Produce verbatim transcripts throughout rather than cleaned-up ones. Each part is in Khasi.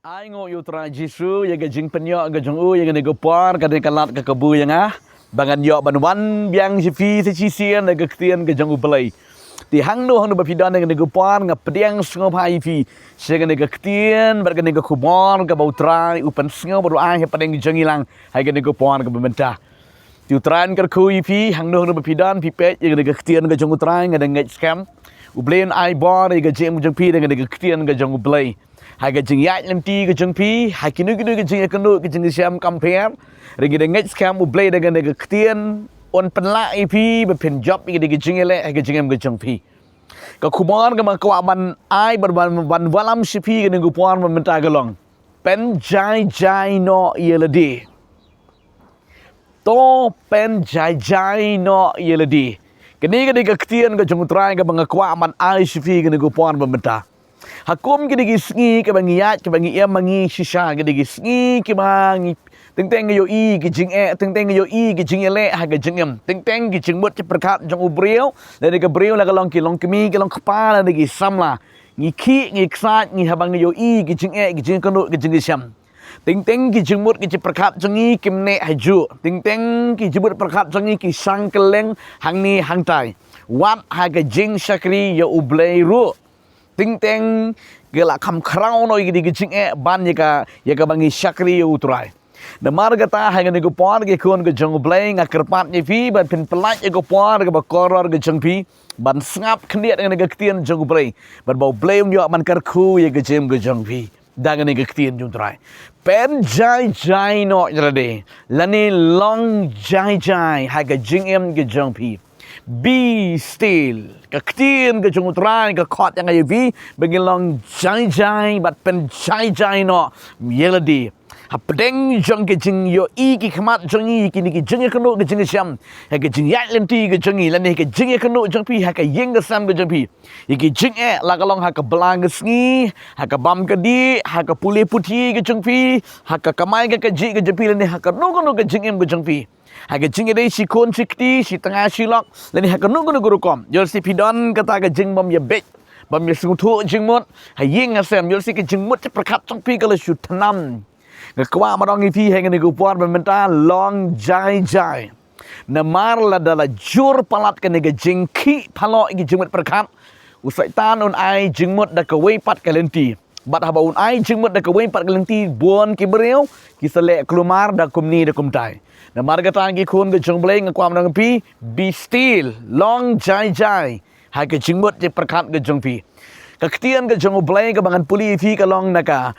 Ai nguh ïa u Trai Jisu, ïa ka jingpynïoh ka jong u, ïa kane ka por, kane ka lad ka kabu ïa nga ba ngan ïoh ban wan biang sha phi sa shisien da ka ktien ka jong U Blei. Te hangno hangno ba phi don ha kane ka por, nga pdiang sngewbha ïa phi sha kane ka ktien bad kane ka khubor kaba u Trai u pynsngew bad u ai hapdeng jong ngi lang ha kane ka por kaba mynta. Te u Trai un kyrkhu ïa phi, hangno hangno ba phi don, phi peit ïa kane ka ktien ka jong u Trai, nga dang ngeit skhem U Blei un ai bor ïa ka jingim jong phi da kane ka ktien ka jong U Blei. Ha ka jingïaid lynti ka jong phi, ha kino kino ka jingïakynduh ka jingïashem kam pher, hynrei nga dang ngeit skhem U Blei da kane ka ktien un pynlah ïa phi ba phin jop ïa kane ka jingïaleh ha ka jingim ka jong phi. Ka khubor kaba nga kwah ban ai bad ban, ban wallam sha phi kane ka por ba mynta ka long: Pynjai jai noh ïa lade. To pynjai jai noh ïa lade. Kane ka dei ka ktien ka jong u Trai kaba nga kwah ban ai sha phi kane ka por ba mynta. Ha kum kine ki sngi kaba ngi ïaid, kaba ngi im ma ngi shisha, kine ki sngi kiba ngi teng teng ngi ïohi ki jingeh, teng teng ngi ïohi ki jingïaleh ha ka jingim, teng teng ki jingmut jingpyrkhat jong u briew. Lane ka briew la ka long ki long kmie, ki long kpa, lane ki samla, ngi khih, ngi ksaid, ngi haba ngi ïohi ki jingeh, ki jingkynduh, ki jingïashem. Teng teng ki jingmut ki jingpyrkhat jong ngi kim neh hajuh. Teng teng ki jingmut pyrkhat jong ngi ki shang kylleng hangne hangtai. Wat ha ka jingshakri ïa U Blei ruh, teng teng ki la kham khraw noh ïa ki jingeh ban ïa ka, ïa kaba ngi shakri ïa u Trai. Namar kata ha kane ka por, ki khun ka jong U Blei, nga kyrpad ïa phi ban phin pyllait ïa ka por kaba kordor ka jong phi ban sngap khyndiat ïa kane ka ktien jong U Blei, bad ba U Blei un ïoh ban kyrkhu ïa ka jingim ka jong phi da kane ka ktien jong u Trai. Pynjai jai noh ïa lade, lane long jai jai ha ka jingim ka jong phi. Be still. Ka ktien ka jong u Trai ka khot ïa nga ïa phi ba ngin long jai jai bad pynjai jai noh ïa lade. Hapdeng jong ka jingïohi ki khmat jong ngi ïa kine ki jingïakynduh ki jingïashem, ha ka jingïaid lynti ka jong ngi, lane ha ka jingïakynduh jong phi, ha ka ïing ka sem ka jong phi, ïa ki jingeh, la ka long ha ka blang ka sngi, ha ka bam ka dih, ha ka pule puthi ka jong phi, ha ka kamai ka kajih ka jong phi, lane ha kano kano ka jingim ka jong phi, ha ka jingïadei shi khun shi kti, shi tnga shi lok, lane ha kano kano ka rukom. Ïoh lehse phi don kata ka jingbym ïabit, bym ïasngewthuh jingmut ha ïing ha sem. Ïoh lehse ka jingmut jingpyrkhat jong phi ka la shu thnam. Nga kwah ban ong ïa phi ha kane ka por ba mynta, long jai jai. Namar lada la jur palat kane ka jingkhih paloh ïa ki jingmut pyrkhat, u Soitan un ai jingmut da kawei pat ka lynti. Bad haba un ai jingmut da kawei pat ka lynti, bun ki briew ki sa leh kulmar da kumne da kumtai. Namar kata ki khun ka jong U Blei, nga kwah ban ong ïa phi, be still, long jai jai ha ka jingmut jingpyrkhat ka jong phi. Ka ktien ka jong U Blei kaba ngan pule ïa phi ka long na ka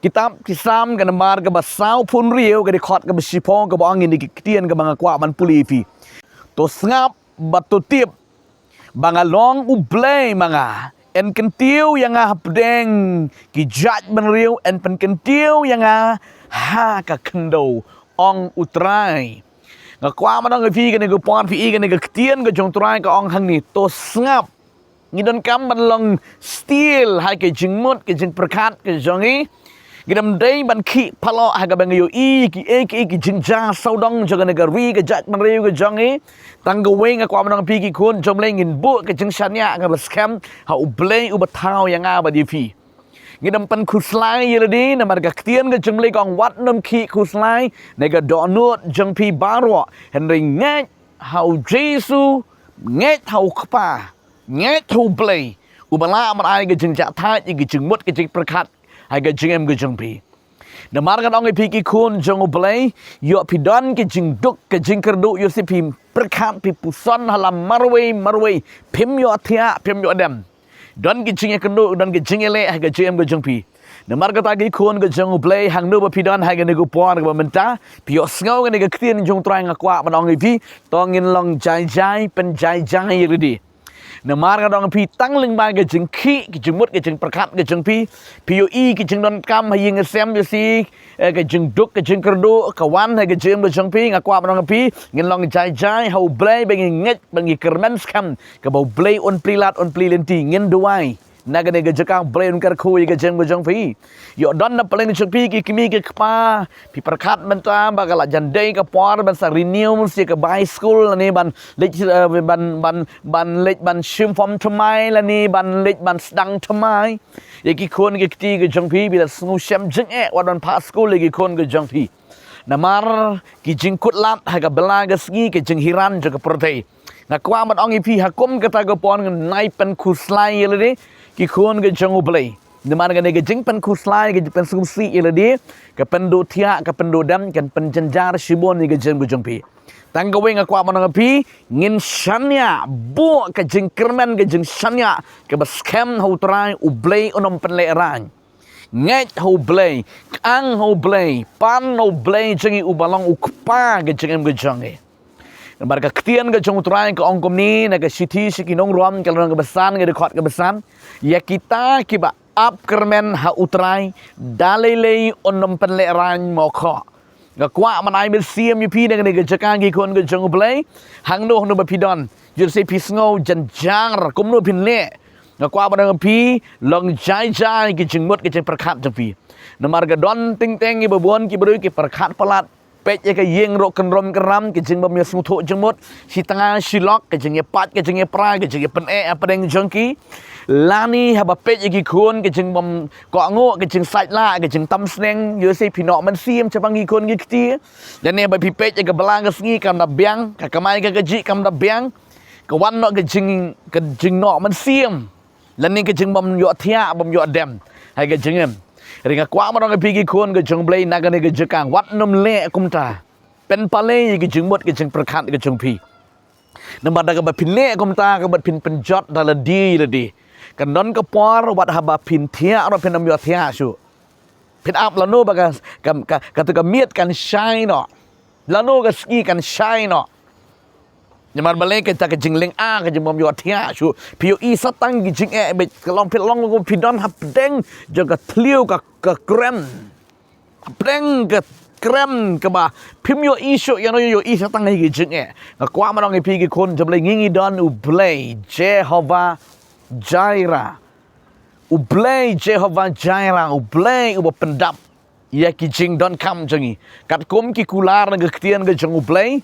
kitab Ki Salm ka nambar kaba sawphew hynriew, ka dkhot kaba shiphew, kaba ong ïa kane ka ktien kaba nga kwah ban pule ïa phi: To sngap bad to tip ba nga long U Blei ma nga. Yn kyntiew ïa nga hapdeng ki jaitbynriew, yn pynkyntiew ïa nga ha ka khyndew, ong u Trai. Nga kwah ban ong ïa phi kane ka por, phi i kane ka ktien ka jong u Trai ka ong hangne, to sngap. Ngi donkam ban long still ha ka jingmut ka jingpyrkhat ka jong ngi. Ngi dang dei ban khih paloh ha kaba ngi ïohi kiei kiei ki jingjia sawdong jong kane ka ri ka jaitbynriew ka jong ngi. Tang kawei nga kwah ban ong ïa phi ki khun jong U Blei, ngin buh ka jingshaniah kaba skhem ha U Blei uba thaw ïa nga bad ïa phi. Ngi dang pynkhuslai ïa lade namar ka ktien ka jong U Blei ka ong, wat nym khih khuslai na ka dohnud jong phi baroh, hynrei ngeit ha U Jisu, ngeit ha U Kpa, ngeit ha U Blei uba lah ban ai ka jingjahthait ïa ka jingmut ka jingpyrkhat ha ka jingim ka jong phi. Namar ngan ong ïa phi ki khun jong U Blei, ïoh phi don ka jingduk ka jingkyrduh, ïoh lehse phi pyrkhat, phi puson ha la marwei marwei, phim ïoh thiah, phim ïoh dem. Don ka jingïakynduh, don ka jingïaleh ha ka jingim ka jong phi. Namar kata ki khun ka jong U Blei, hangno ba phi don ha kane ka por kaba mynta, phi ïohsngew kane ka ktien jong U Trai, nga kwah ban ong ïa phi, to ngin long jai jai, pynjai jai ïa lade. Namar nga ong ïa phi, tang lyngba ka jingkhih, ka jingmut, ka jingpyrkhat ka jong phi, phi ïohi ka jingdonkam ha ïing ha sem, ïoh lehse, eh, ka jingduk ka jingkyrduh ka wan ha ka jingim ka jong phi. Nga kwah ban ong ïa phi, ngin long jai jai ha U Blei, ba ngin ngeit, ba ngin kyrmen skhem, kaba U Blei un plie lad, un plie lynti. Ngin duwai. Na kane ka jaka Blei un kyrkhu ïa ka jingim ka jong phi. Ïoh don na pdeng jong phi ki kmie ki kpa, phi pyrkhat mynta ba ka la jan dei ka por ban sa renew ïa ka bicycle lane ban leit, eh, ban, ban, ban leit ban shim form thymmai lane ban leit ban sdang thymmai. Ïa ki khun ki kti ki jong phi, phi la sngewsih jingeh wat ban phah skul ïa ki khun ki jong phi. Namar ki jingkut lad ha ka bylla ka sngi, ki jinghiar jong ka pyrthei. Nga kwah ban ong ïa phi ha kum kata ka por, ngin nai pynkhuslai ïa lade ki khun ki jong U Blei. Namar kane ka jingpynkhuslai, ka jingpynsngewsih ïa lade, ka pynduh thiah, ka pynduh dem, kan pynjynjar shibun ïa ka jingim ka jong phi. Tang kawei nga kwah ban ong ïa phi, ngin shaniah, buh ka jingkyrmen, ka jingshaniah kaba skhem ha U Trai, U Blei un ym pynlehraiñ. Ngeit ha U Blei, kang ha U Blei, pan ha U Blei jong ngi uba long U Kpa ka jingim ka jong ngi. Namar ka ktien ka jong U Trai ka ong kumne, na ka shithi sha ki nong Rom, ka lynnong kaba san, ka dkhot kaba san. Ïa kita kiba ap kyrmen ha U Trai, da lei lei un ym pynlehraiñ mo kho. Nga kwah ban ai mynsiem ïa phi na kane ka jaka, ki khun ka jong U Blei. Hangno hangno ba phi don, jur se phi sngew jynjar, kumno phin leh. Nga kwah ban ong ïa phi, long jai jai ki jingmut ki jingpyrkhat jong phi. Namar ka don teng teng kiba bun ki briew ki pyrkhat palat. Peit ïa ka ïing ruh kynrum kynram, ka jingbym ïasngewthuh jingmut, shi tnga shi lok, ka jingïapait, ka jingïapra, ka jingïapyneh hapdeng jong ki. Lane haba peit ïa ki khun, ka jingbym kohnguh, ka jingsait lah, ka jingtam sneng, ïoh se phi noh mynsiem shaphang ki khun ki kti. Lane ba phi peit ïa ka bylla ka sngi kam da biang, ka kamai ka kajih kam da biang, ka wan noh ka jing, ka jingnoh mynsiem. Lane ka jingbym ïohthiah, bym ïoh dem ha ka jingim. Hynrei nga kwah ban ong ïa phi ki khun ka jong U Blei, na kane ka jaka, wat nym leh kumta. Pynpalei ïa ki jingmut ki jingpyrkhat ka jong phi. Namar da kaba phin leh kumta, kaba phin pynjot da lade lade, kan don ka por wat haba phin thiah ruh phin ym ïohthiah shuh. Phin ap lano ba ka, ka, ka, kata ka miet kan shai noh. Lano ka sngi kan shai noh. Namar balei? Kata ka jinglynga, ka jingbym ïohthiah shuh. Phi ïohi sa tang ki jingeh, bad ka long, phi long, phi don hapdeng jong ka thliew ka, ka krem. Hapdeng ka krem kaba phim ïohi shuh ïano, ïohi sa tang ki jingeh. Nga kwah ban ong ïa phi ki khun jong U Blei, ngi, ngi don U Blei Jehovah Jireh. U Blei Jehovah Jireh, U Blei uba pyndap ïa ki jingdonkam jong ngi. Katkum ki kular na ka ktien ka jong U Blei,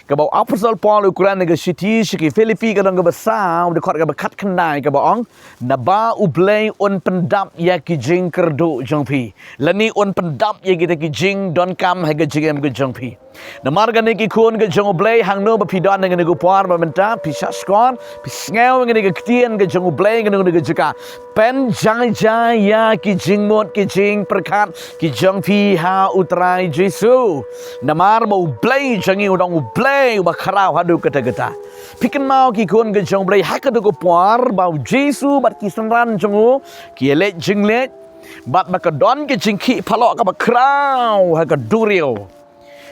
kaba u Apostol Paul u kren na ka shithi sha ki Philippi, ka lynnong kaba saw, dkhot kaba khatkhyndai, kaba ong, naba U Blei un pyndap ïa ki jingkyrduh jong phi. Lane un pyndap ïa kita ki jingdonkam ha ka jingim ka jong phi. Namar kane ki khun ka jong U Blei, hangno ba phi don ha kane ka por ba mynta, phi shah shkor, phi sngew ïa kane ka ktien ka jong U Blei, kane ka jaka. Pynjai jai ïa ki jingmut ki jingpyrkhat ki jong phi ha U Trai Jisu. Namar ba U Blei jong ngi u dang U Blei uba khraw haduh katta katta. Phi kynmaw ki khun ka jong U Blei, ha kata ka por ba U Jisu bad ki synran jong u ki ïaleit jingleit, bad ba ka don ka jingkhih phalok kaba khraw ha ka duriaw.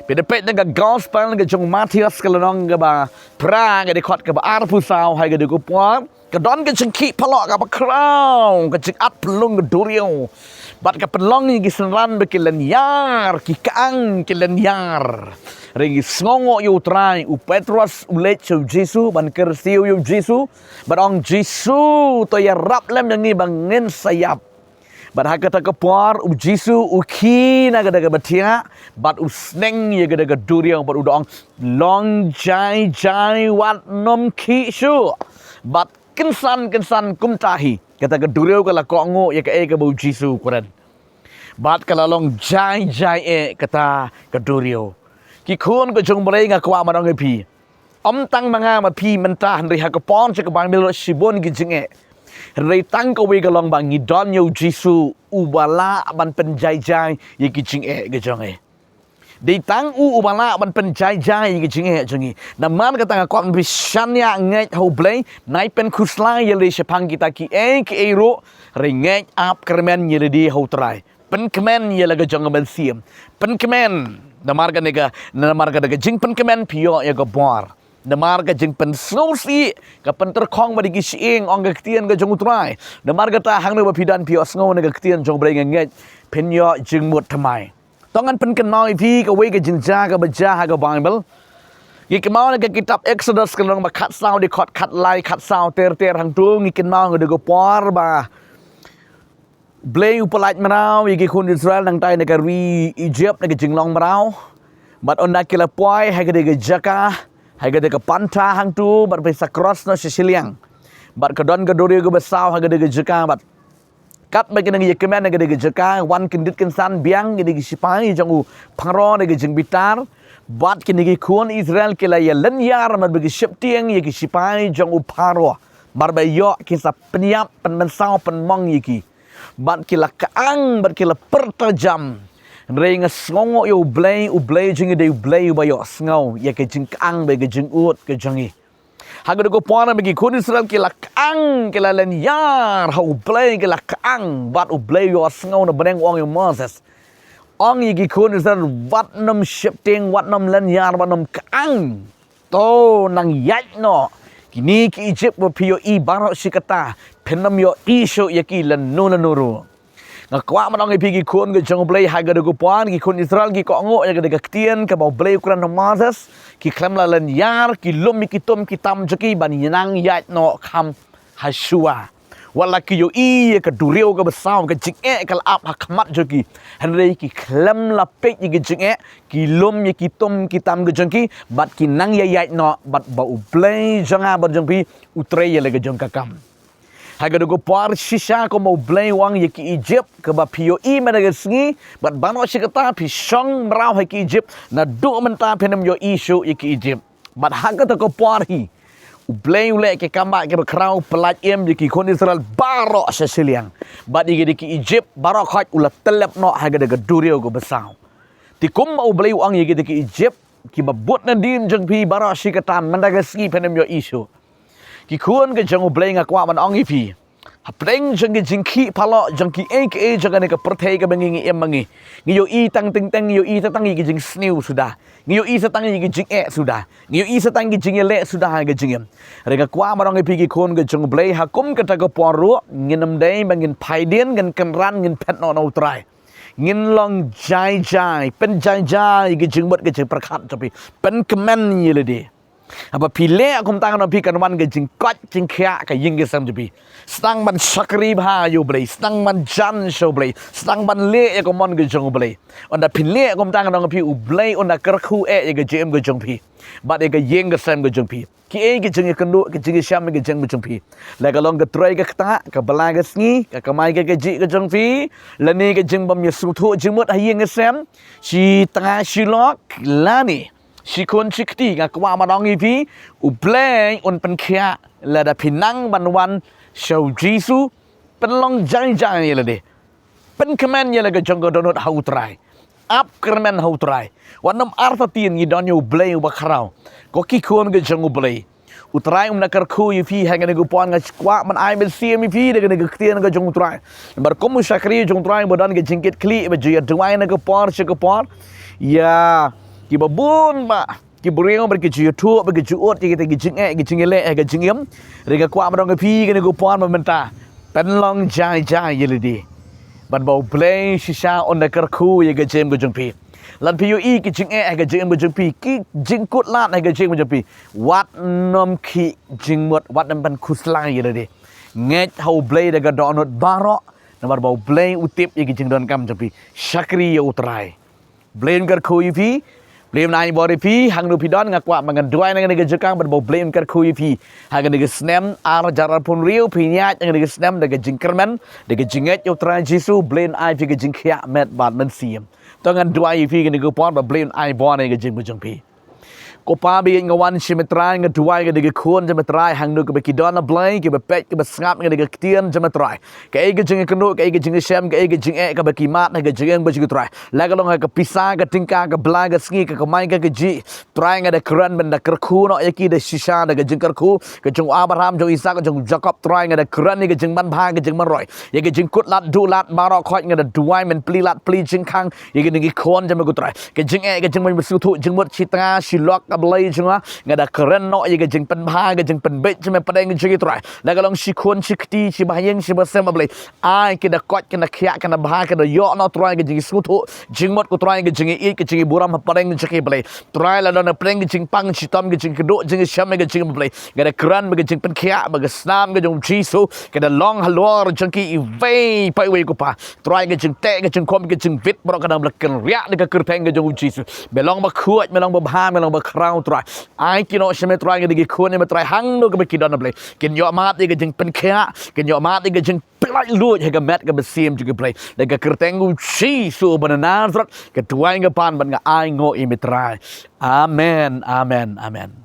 Phi da peit na ka gospel ka jong u Mathaios ka lynnong kaba phra, ka dkhot kaba arphew saw, ha kata ka por ka don ka jingkhih phalok kaba khraw, ka jingat pynlong ka duriaw. Bad ka pynlong ïa ki synran ba ki lynñiar, ki kang ki lynñiar. Hynrei ki sngewnguh ïa U Trai, u Petros u leit sha U Jisu ban kyrsiew ïa U Jisu, bad ong, Jisu, to ïarap lem ïa ngi ba ngin sa ïap. Bad ha kata ka por U Jisu u khie na kata kaba thiah, bad u sneng ïa kata ka duriaw, bad u da ong, long jai jai, wat nym khih shuh. Bad kynsan kynsan kumta hi, kata ka duriaw ka la kohnguh ïa kaei kaba U Jisu u kren. Bad ka la long jai jai eh kata ka duriaw. Ki khun ka jong U Blei, nga kwah ban ong ïa phi, ym tang ma nga ma phi mynta, hynrei ha ka por jong ka Baibl ruh shibun ki jingeh. Hynrei tang kawei ka long ba ngi don ïa U Jisu uba lah ban pynjai jai ïa ki jingeh ka jong ngi. Dei tang u uba lah ban pynjai jai ïa ki jingeh jong ngi. Namar kata nga kwah ban pynshaniah, ngeit ha U Blei, nai pynkhuslai ïa lade shaphang kita kiei kiei ruh, hynrei ngeit, ap kyrmen ïa lade ha U Trai. Pynkmen ïa la ka jong ka mynsiem. Pynkmen. Namar kane ka, namar kane ka jingpynkmen phi ïoh ïa ka bor. Namar ka jingpynsngewsih ka pyntyrkhong bad ki shyieng, ong ka ktien ka jong U Trai. Namar kata hangno ba phi don, phi ïohsngew na ka ktien jong U Blei, nga ngeit phin ïoh jingmut thymmai. To ngan pynkynmaw ïa phi kawei ka jingjia kaba jia ha ka Baibl. Ngi kynmaw na ka kitab Exodus ka lynnong ba khatsaw, dkhot khatlai, khatsaw ter ter hangtu, ngi kynmaw ha kata ka por ba Blei u pyllait mraw ïa ki khun Israel nangtai na ka ri Egypt na ka jinglong mraw. Bad ynda ki la poi ha kata ka jaka, ha kata ka pantha hangtu, bad phi sa cross noh sha shiliang. Bad ka don ka duriaw kaba saw ha kata ka jaka, bad katba ki nang ïakmen ha kata ka jaka, wan kyndit kynsan biang kine ki shipai jong u Pharaoh na ka jingbitar. Bad kine ki khun Israel ki la ïalynñiar namar ba ki sheptieng ïa ki shipai jong u Pharaoh. Namar ba ïoh kin sa pynïap, pynmynsaw, pynmong ïa ki. Bad ki la kyang, bad ki la pyrta jam. Hynrei nga sngewnguh ïa U Blei, U Blei jong ngi u dei U Blei uba ïohsngew ïa ka jingkyang bad ka jingud ka jong ngi. Ha kata ka por ba ki khun Israel ki la kyang, ki la lynñiar ha U Blei, ki la kyang, bad U Blei u ïohsngew na bneng, u ong ïa u Moses. Ong ïa ki khun Israel, wat nym sheptieng, wat nym lynñiar, wat nym kyang. To nang ïaid noh kine ki Egypt ba phi ïohi baroh shi katta, phin nym ïohi shuh ïa ki lano lano ruh. Nga kwah ban ong ïa phi ki khun ka jong U Blei, ha kata ka por ki khun Israel ki kohnguh ïa kata ka ktien kaba U Blei u kren ha u Moses, ki khlem la lynñiar, ki lum ïa ki tum ki tam jong ki ban nang ïaid noh kham ha shuwa. Wat la ki ïohi ïa ka duriaw kaba saw, ka jingeh ka la ap ha khmat jong ki, hynrei ki khlem la peit ïa ka jingeh, ki lum ïa ki tum ki tam ka jong ki, bad ki nang ïaid noh, bad ba U Blei jong nga bad jong phi u trei ïa la ka jong ka kam. Ha kata ka por shisha kumba U Blei u ong ïa ki Egypt, kaba phi ïohi mynta ka sngi, bad baroh shi katta phi shong mraw ha ki Egypt, naduh mynta phin nym ïohi shuh ïa ki Egypt. Bad ha kata ka por hi U Blei u leh ki kam ba kiba khraw, pyllait im ïa ki khun Israel baroh sha shiliang. Bad ïa kine ki Egypt baroh khoit u la tyllep noh ha kata ka duriaw kaba saw. Te kumba U Blei u ong ïa kine ki Egypt, kiba bud nadien jong phi baroh shi katta mynta ka sngi phin nym ïohi shuh. Ki khun ka jong U Blei, nga kwah ban ong ïa phi, hapdeng jong ki jingkhih palat jong kiei kiei jong kane ka pyrthei kaba ngi ngi im ma ngi, ngi ïohi tang teng teng, ngi ïohi sa tang ïa ki jingsniew suda, ngi ïohi sa tang ïa ki jingeh suda, ngi ïohi sa tang ki jingïaleh suda ha ka jingim. Hynrei nga kwah ban ong ïa phi ki khun ka jong U Blei, ha kum kata ka por ruh ngin nym dei ba ngin phai dien, ngin kynran, ngin phet noh na U Trai. Ngin long jai jai, pynjai jai ïa ki jingmut ki jingpyrkhat jong phi, pynkmen ïa lade. Haba phi leh kumta ngan ong ïa phi, kan wan ka jingkoit jingkhiah ha ka ïing ka sem jong phi. Sdang ban shakri bha ïa U Blei, sdang ban jan sha U Blei, sdang ban leh ïa ka mon ka jong U Blei. Ynda phi leh kumta ngan ong ïa phi, U Blei un da kyrkhu eh ïa ka jingim ka jong phi bad ïa ka ïing ka sem ka jong phi. Kiei ki jingïakynduh, ki jingïashem, ki jingim ka jong phi, la ka long ka trei ka ktah, ka bylla ka sngi, ka kamai ka kajih ka jong phi, lane ka jingbym ïasngewthuh jingmut ha ïing ha sem, shi tnga shi lok, lane shi khun shi kti, nga kwah ban ong ïa phi, U Blei un pynkhiah lada phi nang ban wan sha U Jisu. Pynlong jai jai ïa lade. Pynkmen ïa la ka jong ka dohnud ha U Trai. Ap kyrmen ha U Trai. Wat nym artatien, ngi don ïa U Blei uba khraw. Ko ki khun ka jong U Blei, U Trai um da kyrkhu ïa phi ha kane ka por. Nga kwah ban ai mynsiem ïa phi da kane ka ktien ka jong U Trai. Namar kum u shakri jong U Trai ba don ka jingkitkhlieh ba ju ïa duwai na ka por sha ka por ïa kiba bun bah ki briew ba ki ju ïathuh, ba ki ju ud ïa kita ki jingeh ki jingïaleh ha ka jingim. Hynrei nga kwah ban ong ïa phi kane ka por mynta, pynlong jai jai ïa lade, ban ba U Blei shisha un da kyrkhu ïa ka jingim ka jong phi. Lada phi ïohi ki jingeh ha ka jingim ka jong phi, ki jingkutlad ha ka jingim ka jong phi, wat nym khih jingmut, wat nym pynkhuslai ïa lade. Ngeit ha U Blei da ka dohnud baroh, namar ba U Blei u tip ïa ki jingdonkam jong phi. Shakri ïa U Trai. Blei un kyrkhu ïa phi, Blei un ai bor ïa phi, hangno phi don. Nga kwah ba ngan duwai na kane ka jaka, ban ba U Blei un kyrkhu ïa phi ha kane ka snem ar hajar arphew hynriew, phin ïaid ha kane ka snem da ka jingkyrmen, da ka jingngeit ïa U Trai Jisu. Blei un ai phi ka jingkhiah met bad mynsiem. To ngan duwai ïa phi kane ka por ba Blei un ai bor ïa ka jingim ka jong phi. Ko Pa ba ïeit, nga wan sha me Trai, nga duwai ïa kine ki khun jong me Trai, hangno kiba ki don, A Blei, kiba peit, kiba sngap ïa kane ka ktien jong me Trai. Kaei ka jingïakynduh, kaei ka jingïashem, kaei ka jingeh kaba ki mad ha ka jingim ka jong ki Trai, la ka long ha ka pisa, ka tyngka, ka bylla, ka sngi, ka kamai, ka kajih, Trai, nga da kren ban da kyrkhu noh ïa ki da shisha da ka jingkyrkhu ka jong u Abraham, jong u Isaak, jong u Jakob. Trai, nga da kren ïa ka jingmanbha, ka jingmanroi, ïa ka jingkutlad duh lad baroh khoit. Nga da duwai, men plie lad plie jingkhang ïa kine ki khun jong me ko Trai. Ka jingeh, ka jingmynsngewthuh jingmut, shi tnga shi lok, A Blei jong nga, nga da kren noh ïa ka jingpynbha, ka jingpynbeit jong me hapdeng jong ki, Trai. La ka long shi khun, shi kti, shi bahaïing, shi basem, A Blei. Ai ki da koit, ki da khiah, ki da bha, ki da ïoh noh, Trai, ka jingsngewthuh jingmut, ko Trai, ka jingïeit, ka jingburom hapdeng jong ki, Blei. Trai, la don hapdeng ka jingpang shitom, ka jingkdup, jingshem, ka jing, Blei. Nga da kren ba ka jingpynkhiah, ba ka snam ka jong U Jisu ka da long halor jong ki iwei pa iwei, ko Pa. Trai, ka jingteh, ka jingkhum, ka jingbit baroh ka dang, Blei, kynriah da ka kyrteng ka jong U Jisu. Me long bakhuid, me long babha, me long bakhraw, Trai. Ai ki noh sha me, Trai, ka dei ki khun jong me, Trai, hangno kaba ki don, Blei. Kin ïohmad ïa ka jingpynkhiah, kin ïohmad ïa ka jingpynlait luid ha ka met ka mynsiem jong ki, Blei. Da ka kyrteng U Jisu ba na Nasareth, ka duwai nga pan bad nga ainguh ïa me, Trai. Amen, amen, amen.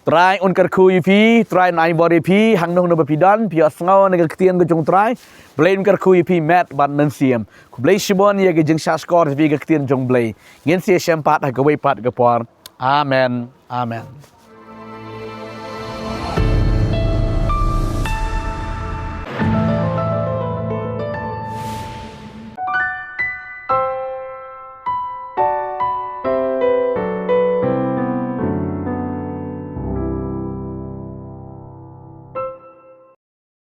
Trai un kyrkhu ïa phi, Trai un ai bor ïa phi, hangno hangno ba phi don, phi ïohsngew na ka ktien ka jong U Trai. Blei un kyrkhu ïa phi met bad mynsiem. Khublei shibun ïa ka jingshahshkor ïa phi ka ktien jong U Blei. Ngin sa ïashem pat ha kawei pat ka por. Amen. Amen.